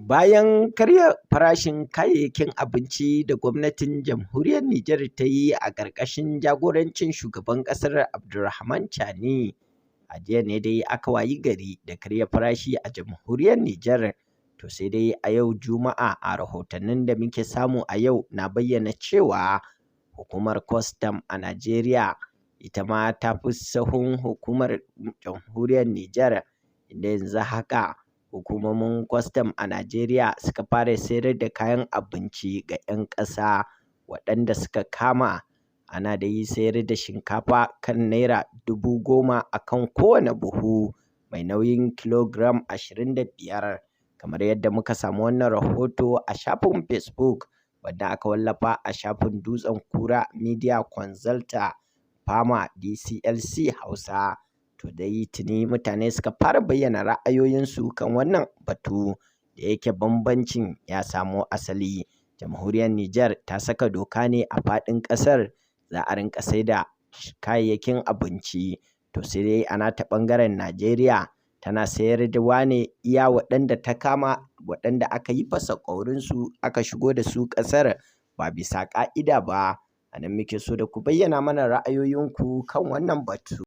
Bayan karya farashin kayayyakin abinci da gwamnatin Jamhuriyar Nijar ta yi a ƙarƙashin jagorancin shugaban ƙasar Abdurrahman Chani, a jiya ne dai aka wayi gari da karya farashi a Jamhuriyar Nijar. To sai dai a yau Juma'a, a rahotannin da muke samu a yau na bayyana cewa hukumar kwastam a Najeriya ita ma ta bi sahun hukumar Jamhuriyar Nijar, inda yanzu haka hukumomin kwastam a Najeriya suka fara sayar da kayan abinci ga 'yan ƙasa waɗanda suka kama. Ana dai sayar da shinkafa kan naira 10,000 a kan kowane buhu mai nauyin kilogiram 25, kamar yadda muka samu wannan rahoto a shafin Facebook wanda aka wallafa a shafin Dutsen Kura Media Consulta Fama DCLC Hausa. To dai tuni mutane suka fara bayyana ra'ayoyinsu kan wannan batu da yake bambancin ya samo asali. Jamhuriyar Nijar ta saka doka ne a faɗin ƙasar za a rinƙa saida kayayyakin abinci. To sai dai a nata ɓangaren, Najeriya tana sayarwa ne iya waɗanda ta kama, waɗanda aka yi fasa ƙwaurinsu aka shigo da su ƙasar ba bisa ƙa'ida ba. A nan muke so da ku bayyana mana ra'ayoyinku kan wannan batu.